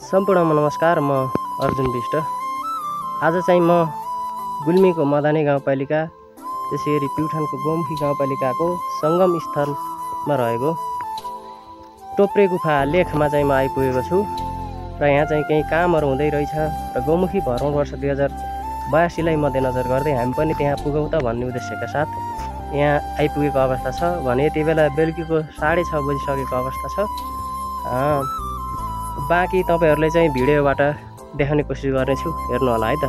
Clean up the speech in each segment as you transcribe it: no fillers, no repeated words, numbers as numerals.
सम्पूर्ण नमस्कार। म अर्जुन विष्ट। आज चाहिँ म गुल्मीको मदानी गाउँपालिका त्यसैगरी प्युठानको गोमुखी गाउँपालिकाको सङ्गम स्थलमा रहेको टोप्रे गुफा लेखमा चाहिँ म आइपुगेको छु र यहाँ चाहिँ केही कामहरू हुँदै रहेछ र गोमुखी भ्रमण वर्ष 2082 लाई मध्यनजर गर्दै हामी पनि त्यहाँ पुगौँ त भन्ने उद्देश्यका साथ यहाँ आइपुगेको अवस्था छ भने यति बेला बेलुकीको 6:30 बजिसकेको अवस्था छ। बाँकी तपाईहरुले चाहिँ भिडियोबाट देखाउने कोसिस गर्नेछु, हेर्नु होला है त।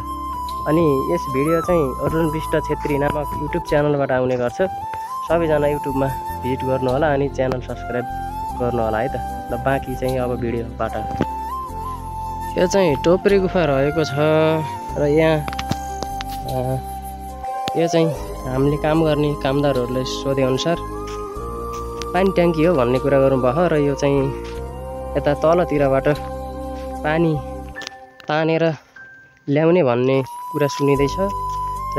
अनि यस भिडियो चाहिँ अर्जुन विष्ट छेत्री नामक युट्युब च्यानलबाट आउने गर्छ। सबैजना युट्युबमा भिजिट गर्नु होला अनि च्यानल सब्स्क्राइब गर्नु होला है त। ल बाँकी चाहिँ अब भिडियोबाट। यो चाहिँ टोप्रे गुफा रहेको छ र यहाँ यो चाहिँ हामीले काम गर्ने कामदारहरूले सोधे अनुसार पानी ट्याङ्की हो भन्ने कुरा गर्नुभयो र यो चाहिँ यता तलतिरबाट पानी तानेर ल्याउने भन्ने कुरा सुनिँदैछ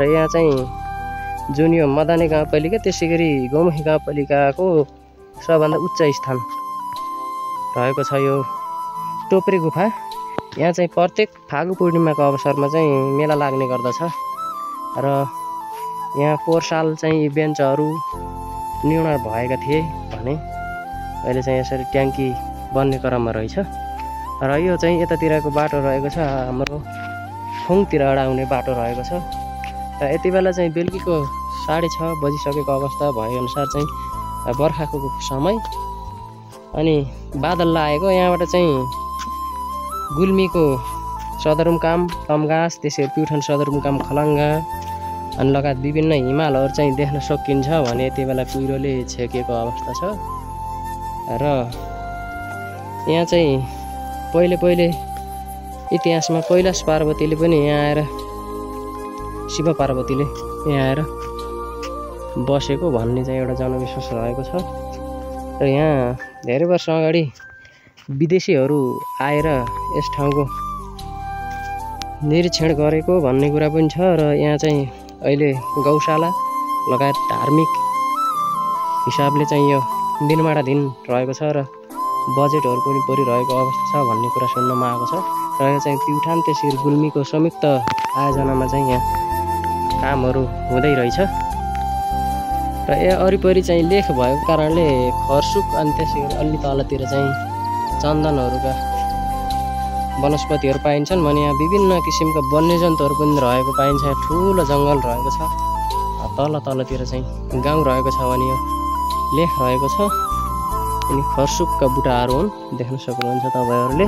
र यहाँ चाहिँ जुन यो मदानी गाउँपालिका त्यसैगरी गोमुखी गाउँपालिकाको सबभन्दा उच्च स्थान रहेको छ यो टोप्रे गुफा। यहाँ चाहिँ प्रत्येक फागु पूर्णिमाको अवसरमा चाहिँ मेला लाग्ने गर्दछ र यहाँ पोहोर साल चाहिँ बेन्चहरू निर्माण भएका थिए भने अहिले चाहिँ यसरी ट्याङ्की बन्ने क्रममा रहेछ र यो चाहिँ यतातिरको बाटो रहेको छ, हाम्रो खोङतिर आउने बाटो रहेको छ र यति बेला चाहिँ बेलुकीको 6:30 बजिसकेको अवस्था भएअनुसार चाहिँ बर्खाको समय अनि बादल लागेको। यहाँबाट चाहिँ गुल्मीको सदरमुकाम तमगास त्यसै प्युठान सदरमुकाम खलङ्गा अनि लगायत विभिन्न हिमालहरू चाहिँ देख्न सकिन्छ भने यति बेला कुहिरोले छेकेको अवस्था छ र यहाँ चाहिँ पहिले इतिहासमा कैलाश पार्वतीले पनि यहाँ आएर शिव पार्वतीले यहाँ आएर बसेको भन्ने चाहिँ एउटा जनविश्वास रहेको छ र यहाँ धेरै वर्ष अगाडि विदेशीहरू आएर यस ठाउँको निरीक्षण गरेको भन्ने कुरा पनि छ र यहाँ चाहिँ अहिले गौशाला लगायत धार्मिक हिसाबले चाहिँ यो निर्माणाधीन रहेको छ र बजेटहरू पनि परिरहेको अवस्था छ भन्ने कुरा सुन्नमा आएको छ र यो चाहिँ प्युठान त्यसैगरी गुल्मीको संयुक्त आयोजनामा चाहिँ यहाँ कामहरू हुँदै रहेछ र यहाँ वरिपरि चाहिँ लेख भएको कारणले खर्सुक अनि त्यसैगरी अलि तलतिर चाहिँ चन्दनहरूका वनस्पतिहरू पाइन्छन् भने यहाँ विभिन्न किसिमका वन्यजन्तुहरू पनि रहेको पाइन्छ। यहाँ ठुलो जङ्गल रहेको छ, तलतिर चाहिँ गाउँ रहेको छ भने यो लेख रहेको छ। अनि खर्सुकका बुटाहरू हुन्, देख्न सक्नुहुन्छ तपाईँहरूले।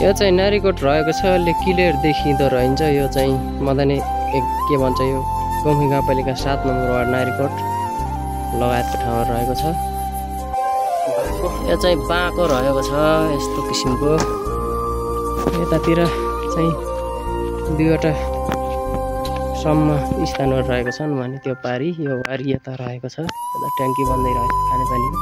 यो चाहिँ नारीकोट रहेको छ, यसले क्लियर देखिँदो रहन्छ। यो चाहिँ मदानी के भन्छ यो गोमुखी गाउँपालिका 7 नम्बर वार्ड नारीकोट लगायतको ठाउँहरू रहेको छ। यो चाहिँ बाँको रहेको छ यस्तो किसिमको। यतातिर चाहिँ 2वटा सम्म स्थानहरू रहेको छन् भने त्यो पारी यो वारी यता रहेको छ। यता ट्याङ्की बन्दै रहेछ खानेपानीको।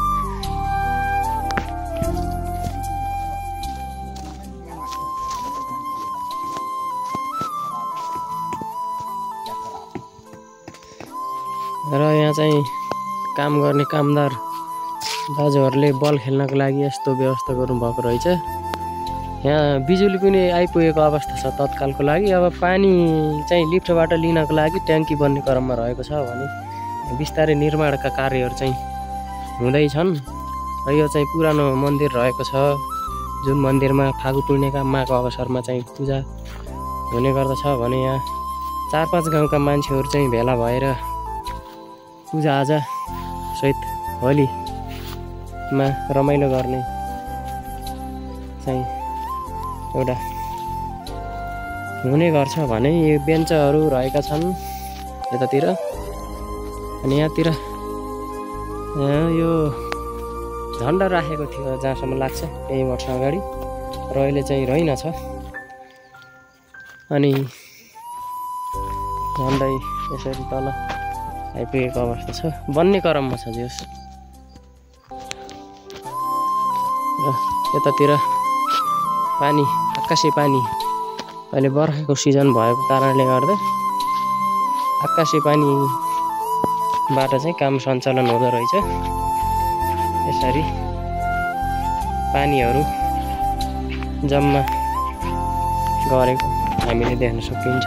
र यहाँ चाहिँ काम गर्ने कामदार दाजुहरूले बल खेल्नको लागि यस्तो व्यवस्था गर्नुभएको रहेछ। यहाँ बिजुली पनि आइपुगेको अवस्था छ तत्कालको लागि। अब पानी चाहिँ लिफ्टबाट लिनको लागि ट्याङ्की बन्ने क्रममा रहेको छ भने बिस्तारै निर्माणका कार्यहरू चाहिँ हुँदैछन् र यो चाहिँ पुरानो मन्दिर रहेको छ जुन मन्दिरमा फागु पूर्णिमाको अवसरमा चाहिँ पूजा हुने गर्दछ भने यहाँ 4-5 गाउँका मान्छेहरू चाहिँ भेला भएर पूजाआजा सहित होलीमा रमाइलो गर्ने चाहिँ एउटा हुने गर्छ भने यो बेन्चहरू रहेका छन् यतातिर। अनि यहाँतिर यो झन्डा राखेको थियो जहाँसम्म लाग्छ केही वर्ष अगाडि र अहिले चाहिँ रहेनछ। अनि झन्डै यसरी तल आइपुगेको अवस्था छ, बन्ने क्रममा छ जोस। र यतातिर पानी आकाशे पानी अहिले बर्खाको सिजन भएको कारणले गर्दा आकाशे पानीबाट चाहिँ काम सञ्चालन हुँदो रहेछ। यसरी पानीहरू जम्मा गरेको हामीले देख्न सकिन्छ।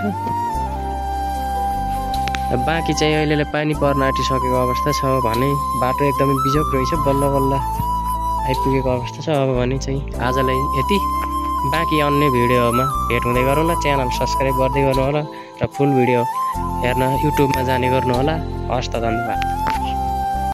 बाँकी चाहिँ अहिले पानी पर्न आँटिसकेको अवस्था छ भने बाटो एकदमै बिजोग रहेछ, बल्ल बल्ल आइपुगेको अवस्था छ। अब भने चाहिँ आजलाई यति, बाँकी अन्य भिडियोमा भेट हुँदै गरौँ न। च्यानल सब्सक्राइब गर्दै गर्नु होला र फुल भिडियो हेर्न युट्युबमा जाने गर्नु होला। हस् त, धन्यवाद।